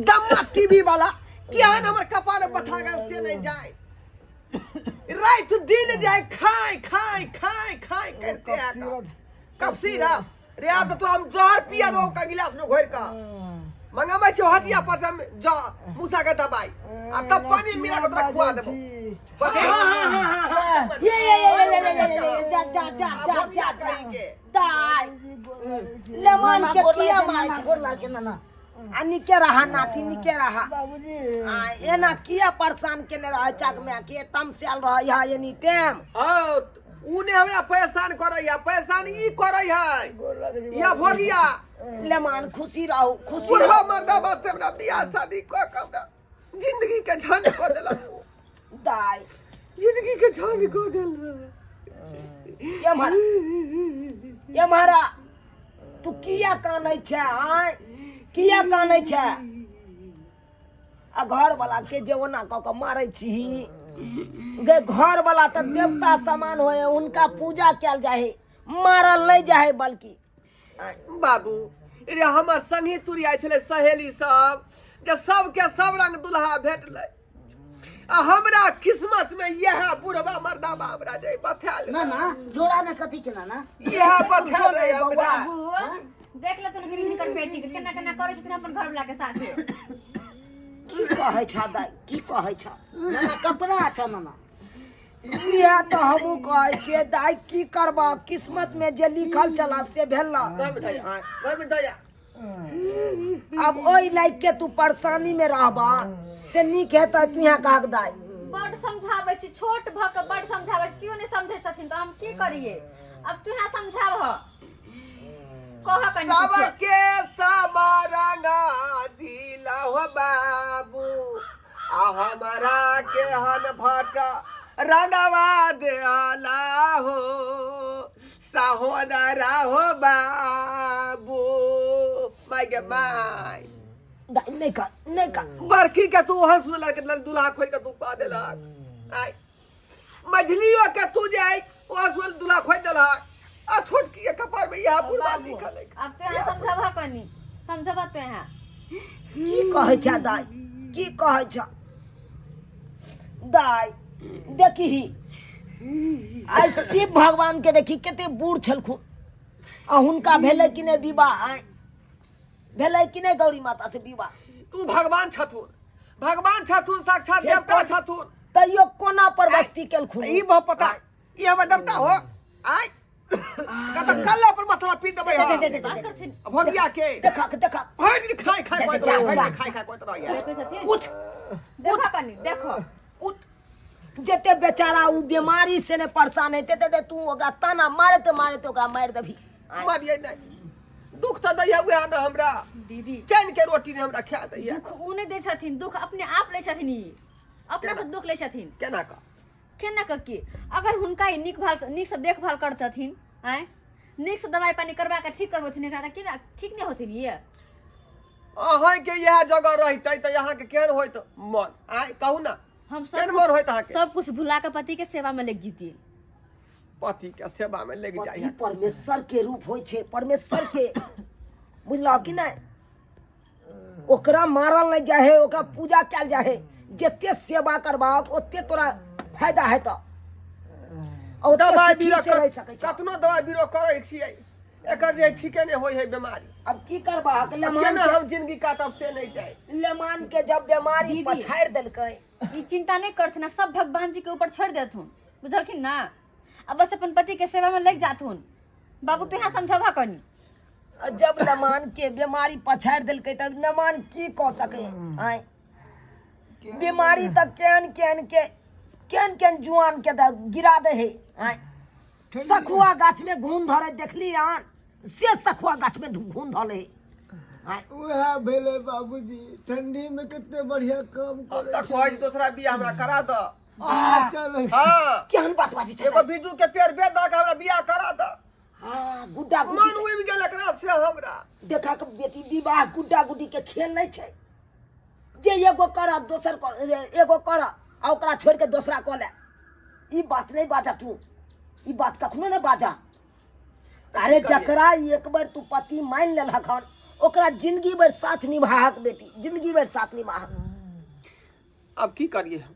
दम्मा टीवी वाला केहन हमर कपार बथा गेल से नहीं जाए रात दिन जाए खाए खाए खाए खाए करते है कब सीरप रे आब तो हम जहर पिया दो का गिलास में घोर का मंगाबै छौ हटिया पर से हम जा मूसा के दवाई आ तब पानी मिला के तोरा खुआ देबो कथी ये ये ये ये ये ये ये जा जा जा आ जा भोगिया जा कहीं के दाई लेमन के किया मारै छै गोर लागै छै नाना आ निके रहा नाती निके रहा बाबूजी आ एना किया परेशान केने रहै चाक में के तमसायल रहै है एनी टाइम औ उ ने हमरा परेशान करै है परेशान ई करै है गोर लागै छै या भोगिया लेमान खुशी रहू खुशी बुढ़वा रहू मर्दा वास्ते हमरा बियाह शादी कऽ के हमरा जिंदगी के झंड कऽ देलक दाई जिंदगी के झंड कऽ देलक एम्हर एम्हर आ। तू किया कानै छै आँय किया कानै छै आ घरवाला के जे ओना कऽ कऽ मारै छीही गे घरवाला तऽ देवता समान होय हुनका पूजा कयल जाइ है मारल नहि जाइ है बल्कि बाबू रे हमर संगी तुरी आयल छलै सहेली सब जे सबके सब रंग दुल्हा भेटलै आ हमरा किस्मत में इएह बुढ़वा मर्दाबा हमरा जे बथायल ना ना जोड़ा में कथी छै ना ना इएह बथायल रहे हमरा बाबू देख ले तू हिनकर बेटी के केना केना करै छथिन अपन घर वाला के साथे की कहै छ दाइ की कहै छ ना ना कपड़ा अच्छा ना ना इएह तऽ हमहूँ कहै छियै दाइ की करबह किस्मत में जे लिखल छला से भेल घर में धैया घर में धैया अब ओहि लाइक के तू परेशानी में रहबा से नीक हेतै तू यहाँ कहक दाइ बड समझाबै छी छोट भऽ के बड समझाबै छी केओ नहि समझै छथिन तऽ हम की करियै अब तू यहाँ समझाबह कह कनि किछो। सबके समारंगा दिला हो बाबू आ हमारा के हन भट रंगवा देला हो सहोदरा हो बाबू माय गे माय दाइ नहि कर नहि कर बरखी के तू हंस लड़के दूल्हा खोल के तू कह देलक आय मझलियो के तू जे आई ओ हंस दूल्हा खोल देलक आ छोटकी के कपार में यह बुढ़वा बाबू लिखल है अब तो यहाँ समझाबह कनि समझाबह तो यहाँ की कहै छ दाइ की कहै छ दाइ देखही आइ शिव भगवान के देखी कते बूढ़ छलखुन आ हुनका भेलै कि नहि विवाह आइ भेलै कि नहि गौरी माता से विवाह तू भगवान छथुन भगवान छथुन साक्षात देवता छथुन तैयो कोना परवस्ती केलखुन ई बहुत पता ई हमर देवता हो आय कत कल्ला पर मसाला पी देबै हम बात करथिन भोगिया के देखा देखा भरि दिन खाय खाय कोइ तरह भरि दिन खाय खाय कोइ तरह देखै छथिन उठ देखो कनि देखो उठ जते बेचारा उ बीमारी से ने परेशान हेतै तेते तू ओकरा ताना मारते मारते ओकरा मारि देबही मारियै नहि दुख तऽ दैया उएह ने हमरा दीदी चैन के रोटी ने हमरा खा दैया दुख उ नहि दै छथिन दुख अपने आप लै छथिन ई अपने से दुख लै छथिन केना कऽ केना कऽ की अगर हुनका ई नीक भाल नीकसँ देखभाल करतथिन आँय नीकसँ दवाइ पानी करवा कऽ ठीक करबथिन एकरा तऽ केना ठीक नहि होथिन ये अहाँके इएह जगह रहितै तऽ अहाँके केहन होइत मन आँय कहू ने हम केहन सब मन होइत अहाँके सब कुछ भुला कऽ पति के सेवा में लग जीतिए पति के सेवा में लग पति जाइ परमेश्वर के रूप होइ छै परमेश्वर के बुझलह कि नहि ओकरा मारल नहि जाइ है ओकरा पूजा कयल जाइ है जते सेवा करबाक ओते तोरा फायदा हेतऽ आ ओते दवाइ सुखी बीरो से रहि सकै छह। कतनो दवाइ बीरो करै छियै एकर जे ठीके नहि होइ है बीमारी अब की करबाक लेमान केना के हम जिंदगी काटब से नहि जाय लेमान के जब बीमारी दीदी। पछाड़ि देलकै ई चिंता नहीं करथिन आ सब भगवान जी के ऊपर छोड़ देथुन बुझलखिन ना आ बस अपन पति के सेवा में लग जाथुन बाबू तो यहाँ समझावा कनी आ जब नमान के बीमारी पछाड़ि देलकै तब नमान की कऽ सकै आँय बीमारी तऽ केहन केहन के केहन केहन जुआन के तऽ गिरा दै है आँय सखुआ गाछ में घून धरे देखली आन से सखुआ गाछ में घून धरे आँय उएह भेलै बाबूजी ठंडी में कते बढ़िया काम अब करै तक कहै छै दोसरा बियाह हमरा करा दऽ आ चल हाँ केहन बात बाजै छै एगो बिजू के पेड़ बेच दऽ के हमरा बियाह करा दऽ हाँ गुड्डा मन गुड्डी उबि गेल एकरा से हमरा देखा के बेटी विवाह गुड्डा गुड्डी के खेल नहीं छै जे एगो कर दोसर कर एगो कर आ ओकरा छोड़ के दोसरा कऽ ले ई बात नहीं बाजा तू ई बात कखनो नहीं बाजा अरे जकरा एक बार तू पति मान लेलक हन ओकरा जिंदगी भरि साथ निभाहक बेटी, जिंदगी भरि साथ निभाहक। आब की करिए हम?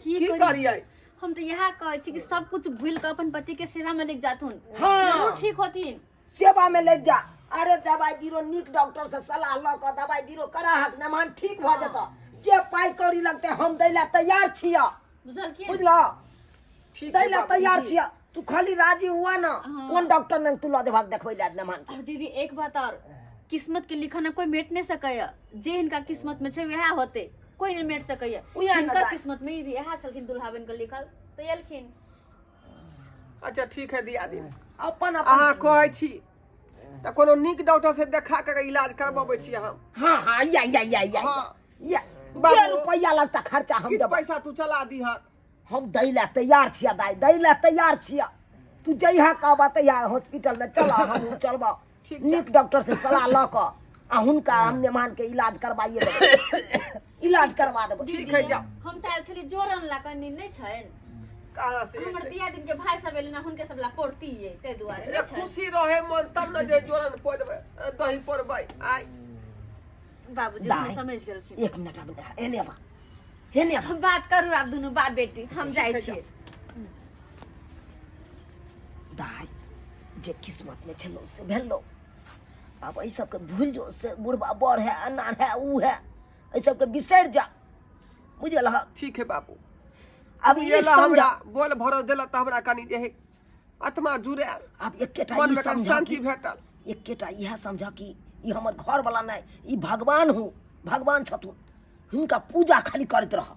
की की करियै? करिए? हम तऽ इएह कहै छी कि सब कुछ भूलि कऽ अपन पति के सेवा में लग जाथुन। हाँ। जरूर ठीक होथिन। सेवा में लग जा। अरे दवाई बीरो नीक डॉक्टर से सलाह लऽ कऽ दवाई बीरो कराहक, नमान ठीक भऽ जेतऽ। जे पाइ कौड़ी लगतै हम दै लए तैयार छियऽ। बुझलखिन? बुझलऽ? ठीक दै है लए बाबू। तैयार छियऽ। तू खाली राजी हुआ ना। हाँ। कोन डॉक्टर लग तू लऽ जेबहक देखबै लए नमान के? और दीदी एक बात और, किस्मत के लिखा ना कोई मेट नहीं सकैया। जे हिनका किस्मत में छै वएह होते, कोई नहीं मेट सकैया। उएह ने हिनकर दाइ। किस्मत में भी इएह छलखिन दुल्हा बन के लिखल तऽ एलखिन। अच्छा ठीक है दियादिन, अपन अहाँ अपन कहै छी तऽ कोनो नीक डॉक्टर से देखा के इलाज करबबै छी हम। हाँ हाँ, या या या या। हाँ। या। बाबू। जे रुपैआ लगता खर्चा हम किछु देबै। पैसा तू चला दीहक। हम दै लए तैयार छियै दाइ, दै लए तैयार छियै। तू जइहा कहबा तहिया हॉस्पिटल में चल, हम चलबा। ठीक छै। नीक डॉक्टर से सलाह लऽ कऽ आ हुनका हम मेहमान के इलाज करवाइए देबै, इलाज करवा देबै। ठीक है, जाओ। हम तऽ आयल छली जोरन ला कनी नहि छनि। कहाँ से? हमर दिया दिन के भाई सब एलै ना, हुनके सब ला पड़ती ये ताहि दुआरे ए, नहि छनि। खुशी रहे मन तब ने जे जोरन पड़बै, दही पड़बै आइ। बाबूजी दाइ। अपने समझ गेलखिन। एक मिनट, आब एने आबा, एने आबा। हम बात करू आब दुनू बाप बेटी, हम जाइ है, छियै। दाइ, जे किस्मत में छलो से भेलो। आब एहि सबके भूल जो, से बुढ़बा बड़ है, अनार है, ऊ है, एहि सबके बिसरि जा, बुझल हक? ठीक है बाबू। आब तू ई एला समझा हमरा बोल भरो देला तऽ हमरा कनि जे है आत्मा जुड़ायल। आब एकेटा मन ई में कनि समझा शांति कि भेटल। एकेटा इएह समझा कि ई हमर घर वाला नहि, ई भगवान हूँ, भगवान छथुन। हिनका पूजा खाली करैत रह,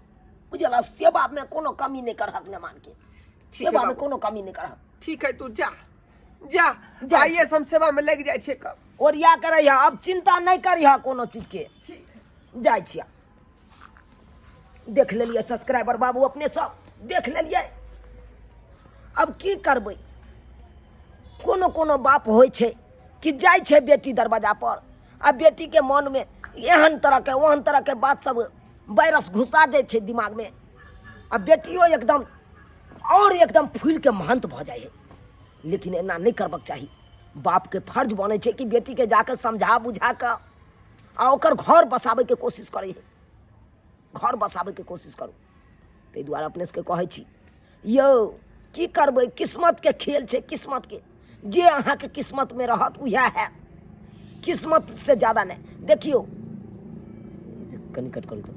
बुझल? सेवा में कोनो कमी नहि करहक नेमान के। है सेवा में बाबू। कोनो कमी नहि करहक। ठीक है, तू जा जा। जाइ आइए से हम सेवा में लागि जाइ छियै कब। ओरिया के रहिह, अब चिंता नहि करिह कोनो चीज के। ठीक। जाइ छियै। देख लेलियै सब्सक्राइबर बाबू, अपने सब देख लेलियै। अब की करबै? कोनो कोनो बाप होइ छै कि जाइ छै बेटी दरवाजा पर आ बेटीके मनमे एहन तरहके ओहन तरहके बात सब वायरस घुसा दै छै दिमागमे, आ बेटियो एकदम और एकदम फूलिके महंत भऽ जाइ है। लेकिन एना नहि करबाक चाही। बापके फर्ज बनै छै कि बेटीके जाके समझा बुझा कऽ आ ओकर घर बसाबैके कोशिश करै है। घर बसाबैके कोशिश करू। ताहि दुआरे अपने सबके कहै छी यौ, की करबै, किस्मतके खेल छै। किस्मतके जे अहाँके किस्मतमे रहत उएह हैत, किस्मत से ज्यादा नहि। देखियौ, कनि कट करू तऽ।